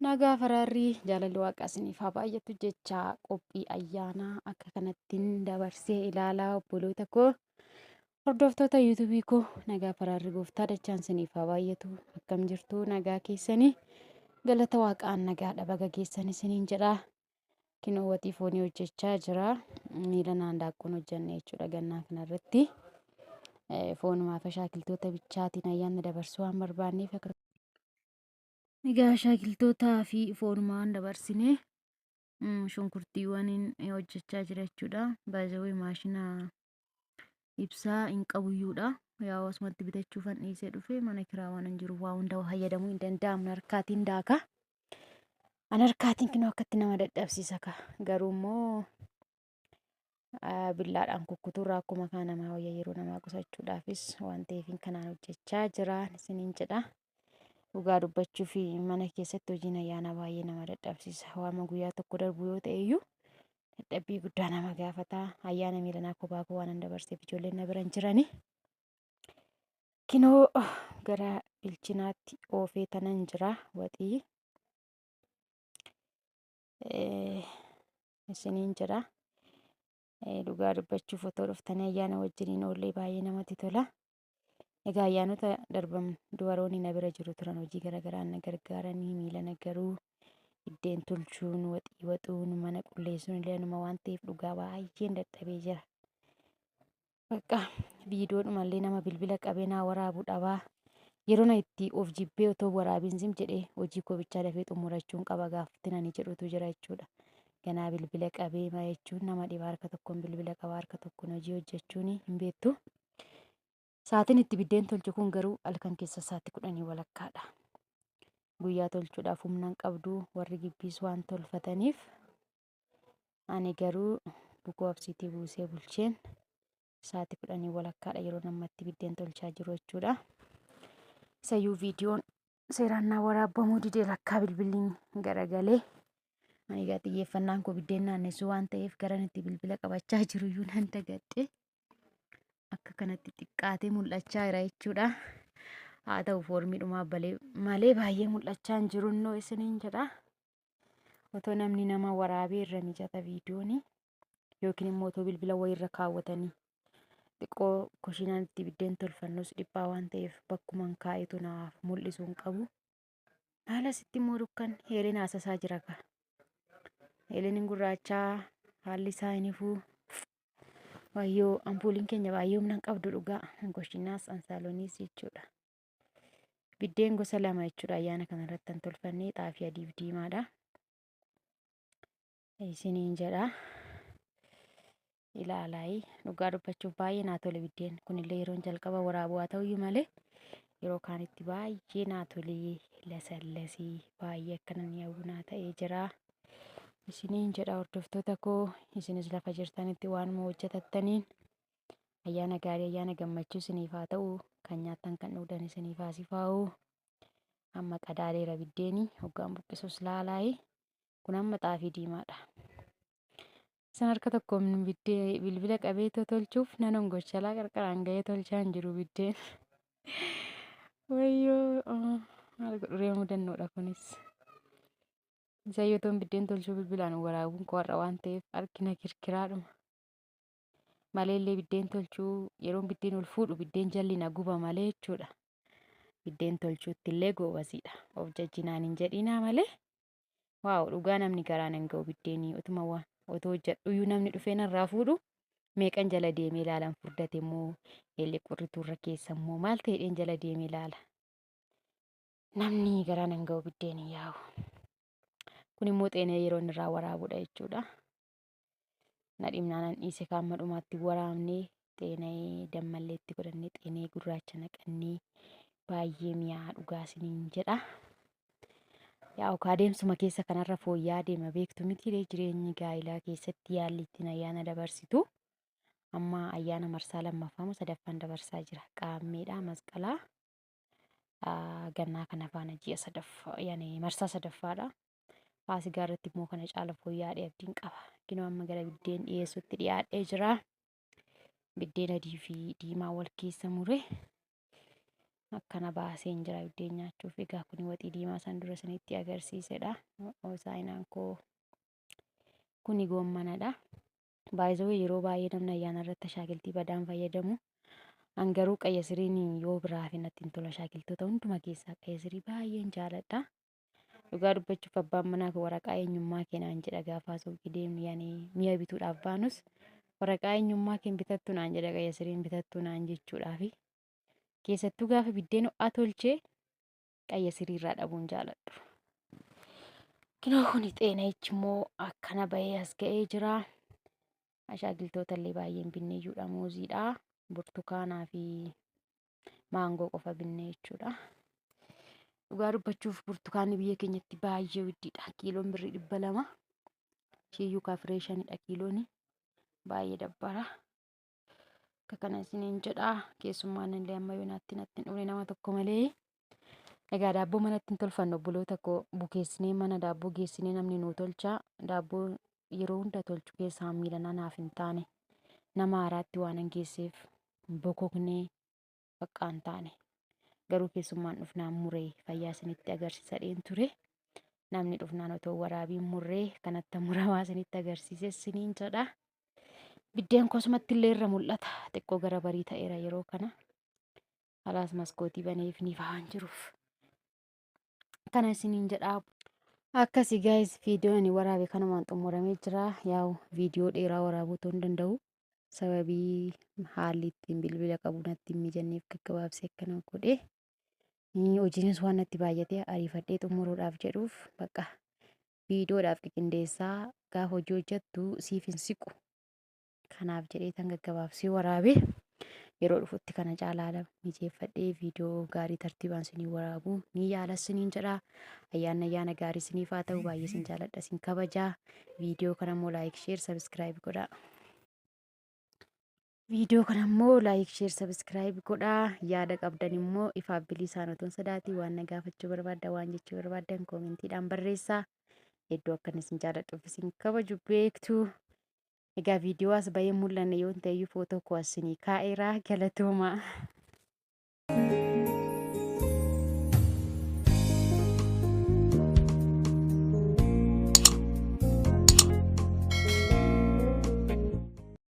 Nagaa faraarri jaalalli waaqaa isiniif haa baay'atu jecha qophii ayyaanaa akka kanattiin dabarsee ilaalaa obboloota koo hordoftoota yuutuubii koo nagaa faraarri gooftaa dachaan isiniif haa baay'atu akkam jirtu nagaa keessanii galata waaqaan nagaadha baga geessan isiniin jedha. Kinoo waxii foonii hojjechaa jira. Miila naan daakkuun hojjenne jechuudha gannaa kanarratti. Foonumaa fi ashaakiltoota bichaatiin ayyaana dabarsuu waan barbaanneef akka Egaa ashaakiltootaa fi foonumaan dabarsine shunkurtiiwwan hojjechaa jira jechuudha. Baay'ee maashina ibsaa hin qabuyyuudha. Yaa asumatti bitachuufan dhiisee dhufe mana kiraa waan hin jiruuf waa hunda fayyadamuu hin danda'amne harkaatiin daaka. An harkaatiin kinoo akkatti nama dadhabsiisa ka. Garuu immoo billaadhaan kukkutuurraa akkuma kaan namaa wayya yeroo namaa qusachuudhaafis waan ta'eef kanaan hojjechaa jira isiniin jedha. Dhugaa dubbachuu fi mana keessatti hojiin ayyaanaa baay'ee nama dadhabsiisa. Waama guyyaa tokko darbu yoo ta'e iyyuu dadhabbii guddaa nama gaafata. Ayyaana miilanaa kophaa koo waan dabarseef ijoolleen na bira hin jirani. Kinoo gara bilchinaatti oofee tanan jira waxii. Isiniin jedha. Dhugaa dubbachuuf otoo dhuftanii ayyaana wajjiniin oollee baay'ee namatti tola. Egaa ayyaanota darban dubaroonni na bira jiru turan hojii garaagaraan na gargaaranii miila na garuu biddeen tolchuun waxii waxuun mana qulleessuun illee anuma waan ta'eef dhugaa baay'een dadhabee jira. Bakka viidiyoodhumallee nama bilbila qabee naa waraabu dhabaa. Yeroo na itti of jibbee otoo waraabiin zim jedhee hojii koo bichaa dafee xumurachuun qaba gaafatti nani jedhutu jira jechuudha. Ganaa bilbila qabee maa jechuun nama dhiba harka tokkoon bilbila qaba harka tokkoon hojii hojjechuun hin beektu. Sa'aatiin itti biddeen tolchu kun garuu halkan keessa sa'aatii 10 walakkaadha. Guyyaa tolchuudhaaf humna hin qabdu warri gibbiis waan tolfataniif ani garuu bukoo absiitii buusee bulcheen sa'aatii 10 walakkaadha yeroo ammatti biddeen tolchaa jiru jechuudha. Isayyuu viidiyoon seeraan naa waraabamuu didee lakkaa bilbilli garagalee. Ani egaa xiyyeeffannaan koo biddeen naannessuu waan ta'eef garan itti bilbila qabachaa jiruyyuu nan dagadhe. Akka kanatti xiqqaatee mul'achaa jira jechuudha. Haa ta'u foormiidhumaa malee baay'ee mul'achaa hin jiru innoo isiniin jedha. Otoo namni nama waraabee irra mijata viidiyoon yookiin immoo otoo bilbila wayiirra kaawwatanii xiqqoo kushiinaan itti biddeen tolfannus dhiphaa waan ta'eef bakkuman kaa'etu naaf mul'isuu hin qabu. Haala sitti immoo dukkan heeleen haasasaa jira ka. Heeleen gurraachaa haalli isaa hin ifuu. Wayyoo ampuuliin keenya baay'ee humna hin qabdu dhugaa. Goshinaas ansaalooniis jechuudha. Biddeen gosa lama jechuudha ayyaana kanarratti kan tolfanne xaafii adiif diimaadha. Isiniin jedha. Ilaalaayii dhugaa dubbachuuf baay'ee naa tole biddeen kunillee yeroon jalqaba waraabuu haa ta'uyyuu malee yeroo kaanitti baay'ee naa tolee lasallasii baay'ee akka namni hawwu naa ta'ee jira. Isiniin jedha hordoftoota koo isinis lafa jirtanitti waanuma hojjetattaniin ayyaana gaarii ayyaana gammachuu isiniif haa ta'u kan nyaattan kan dhugdan isiniif haa sifaa'u. Amma qadaadeera biddeeni hoggaan buqqisus laalaayii kun amma xaafii diimaadha. Isan harka tokkoon biddee bilbila qabee tolchuuf nan hongochalaa qarqaraan ga'ee tolchaa hin jiru biddeen. Wayyoo maal godhu ree mudannoodha kunis. Isa yoo ta'u biddeen tolchuu bilbilaan waraabuun koo har'a waan ta'eef harki na kirkiraadhuma. Maleellee biddeen tolchuu yeroon biddeen ol fuudhu biddeen jalli na guba malee jechuudha. Biddeen tolchuutti illee goobasiidha. Of jajjinaan hin jedhinaa malee. Waaw dhugaa namni garaan hin ga'u biddeenii otuma waa otoo hojjedhuyyuu namni dhufee narraa fuudhu meeqan jala deemee ilaalan furdate immoo eelee qurrituu irra keessa immoo maal ta'edheen jala deemee ilaala. Namni garaan hin ga'u biddeenii yaa'u. Kun immoo xeenee yeroo inni irraa waraabudha jechuudha. Na dhimnaan dhiise kaamma dhumaatti waraabnee xeenee dammallee itti godhannee xeenee gurraacha naqannee baay'ee mi'aa dhugaa isiniin jedha. Yaa'u adeemsuma keessa kanarra fooyya'aa deema beektu miti jireenyi gaa'ilaa keessatti yaalli ittiin ayyaana dabarsitu. Amma ayyaana marsaa lammaffaa moo sadaffaan dabarsaa jira. Qaammeedha masqalaa gannaa kana faana ji'a sadaffaa yaani marsaa sadaffaadha. Faasigaa irratti immoo kana caala fooyya'aadha abdiin qaba. Kinoo amma gara biddeen dhiyeessutti dhiyaadhee jira. Biddeen adii fi diimaa wal keessa mure. Akkana baaseen jira biddeen nyaachuuf. Egaa kun waxii diimaa san dura isinitti agarsiisedha. Saayinaan koo kuni goommanadha. Baay'ee yeroo baay'ee namni ayyaana irratti ashaakiltii badaan fayyadamu. An garuu qayyasiriin yoo biraa fi natti hin tolu ashaakiltoota hunduma keessaa qayyasirii baay'een jaaladha. Dhugaa dubbachuuf abbaan manaa koo waraqaa eenyummaa kee naan jedha gaafa suuqii deemnu yaani mi'a bituudhaaf baanus waraqaa eenyummaa kee bitattu naan jedha qayyasiriin bitattu naan jechuudhaafi. Keessattuu gaafa biddeen ho'aa tolchee qayyasirii irraa dhabuun jaaladhu. Kinoo kuni xeenayichi immoo akkana bahee as ga'ee jira. Ashaakiltoota illee baay'een binne iyyuudha. Muuziidha, burtukaanaa fi maangoo qofa binne jechuudha. Dhugaa dubbachuuf burtukaanni biyya keenyatti baay'ee widdiidha. Kiiloon birrii 200. Ishiiyyuu kaafiree 5dha kiilooni. Baay'ee dabbara. Akka kana isiniin jedha. Keessummaan illee amma yoonaatti natti hin dhufne nama tokko malee. Egaa daabboo manatti hin tolfannu obboloota koo bukeessinee mana daabboo geessinee namni nuu tolcha. Daabboo yeroo hunda tolchu keessaa miila naaf hin taane nama haaraatti waan hin geesseef bokoknee bakka hin taane. Garuu keessummaan dhufnaan muree fayyaa isinitti agarsiisadheen ture. Namni dhufnaan otoo waraabiin murree kanatti muramaa isinitti agarsiise isiniin jedha. Biddeen kosumatti illee irra mul'ata. Xiqqoo gara barii ta'eera yeroo kana. Alaas maskootii baneef ni fa'aan jiruuf. Kana isiniin jedha. Akkasii guys, viidiyoon ani waraabe kanumaan xumuramee jira. Yaa'u viidiyoo dheeraa waraabuu otoo hin danda'u. Sababii haalli ittiin bilbila qabu natti hin mijanneef gaggabaabsee akkana godhe. Hojiinis waan natti baay'atee ariifadhee xumuruudhaaf jedhuuf bakka viidiyoodhaaf qindeessaa gaafa hojii hojjettu siif hin siqu. Kanaaf jedhee tan gaggabaabsee waraabe. Yeroo dhufutti kana caalaa mijeeffadhee viidiyoo gaarii tartiibaan isinii waraabuu ni yaala isiniin jedha. Ayyaanni ayyaana gaarii isiniif haa ta'u. Baay'ee isin jaaladha, isin kabajaa. Viidiyoo kana immoo like, share, subscribe godhaa. Viidiyoo kana immoo like, share, subscribe godhaa. Yaada qabdan immoo ifaaf bilisaan otoo hin sodaatiin waan na gaafachuu barbaaddan, waan jechuu barbaaddan koomentiidhaan barreessaa. Hedduu akkan isin jaaladhuuf isin kabaju beektu. Egaa viidiyoo as bahee mul'anne yoo ta'e iyyuu footoo koo asinii kaa'eera. Galatoomaa.